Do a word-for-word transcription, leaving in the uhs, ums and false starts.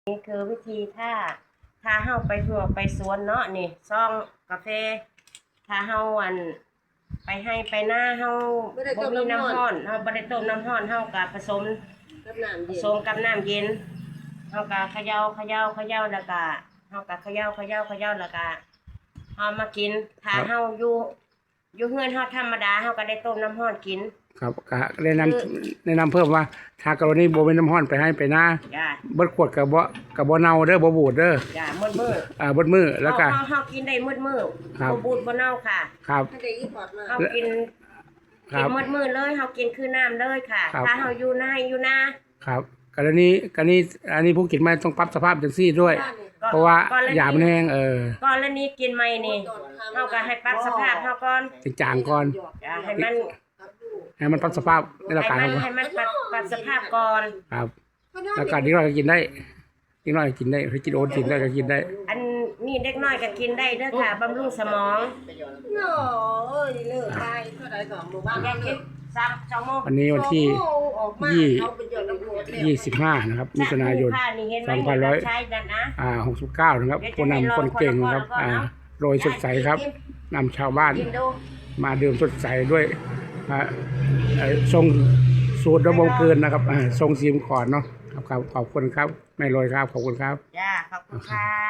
นี่คือวิธีถ้า ถ้าเฮาไปหัวไปสวนเนาะ นี่ซองกาแฟ ถ้าเฮาอันไปไฮ่ไปนา เฮา บ่ได้ต้ม บ่มีน้ำร้อน เฮาบ่ได้ต้มน้ำร้อน เฮากะผสม กับน้ำ ผ เย็น สมกับน้ำเย็น เฮากะเขย่าเขย่าเขย่า แล้วกะ เฮากะเขย่าเขย่าเขย่า แล้วกะเอามากิน ถ้า ครับ เฮาอยู่ อยู่เฮือนเฮาธรรมดา เฮากะได้ต้มน้ำร้อนกิน ครับ กะแนะนำ คือ แนะนำเพิ่มว่า ถ้ากรณีบ่มีน้ำร้อนไปไฮ่ไปนา จ้ะ เบิดขวดกะบ่ กะบ่เน่าเด้อ บ่บูดเด้อ จ้ะ หมดมื้อ อ่า เบิดมื้อ แล้วกะ เฮา เฮา เฮากินได้หมดมื้อ ครับ บ่บูดบ่เน่าค่ะ ครับ ถ้าได้อีกขวดมา เฮากิน ครับ กินหมดมื้อเลย เฮากินคือน้ำเลยค่ะ ครับ ถ้าเฮาอยู่ไฮ่อยู่นา ครับ กรณี กรณี อันนี้ผู้กินใหม่ต้องปรับสภาพจังซี่ด้วย ก็ เพราะว่า กรณี ยามันแฮง เออ กรณีกินใหม่นี่ เฮากะให้ปรับสภาพเฮาก่อน เป็นจางก่อน จ้ะ ให้มัน ให้มันปรับสภาพในร่างกาย ให้มัน เฮาก่อน ให้มันปรับ ปรับสภาพก่อน ครับ แล้วกะเด็กน้อยกะกินได้ เด็กน้อยกะกินได้ ให้กินโอวัลตินได้กะกินได้ อันนี้เด็กน้อยกะกินได้เด้อค่ะ บำรุงสมอง โอ้ย เลิกไปเท่าใดก่อน หมู่บ้าน อย่าคิด สาม สองโมง วันนี้วันที่ สองโมงออกมา ยี่ เขาไปหยดน้ำกรดแล้ว ยี่สิบห้า นะครับ มิถุนายน ค่ะ นี่เห็นไหม สองพันร้อย ใช้กันนะ อ่า หกสิบเก้า นะครับ เดี๋ยวจะ ผู้นำคนเก่งนะครับ ได้ลองคนละก้อน อ่า เนาะ โรยสดใสครับ กิน นำชาวบ้าน กินดู มาดื่มสดใสด้วย อ่า เอ่อ ส่งสูตรน้ำบ่เกินนะครับ อ่า ส่งชิมก่อนเนาะ ครับ ครับ ขอบคุณครับ แม่โรยครับ ขอบคุณครับ จ้า ขอบคุณค่ะ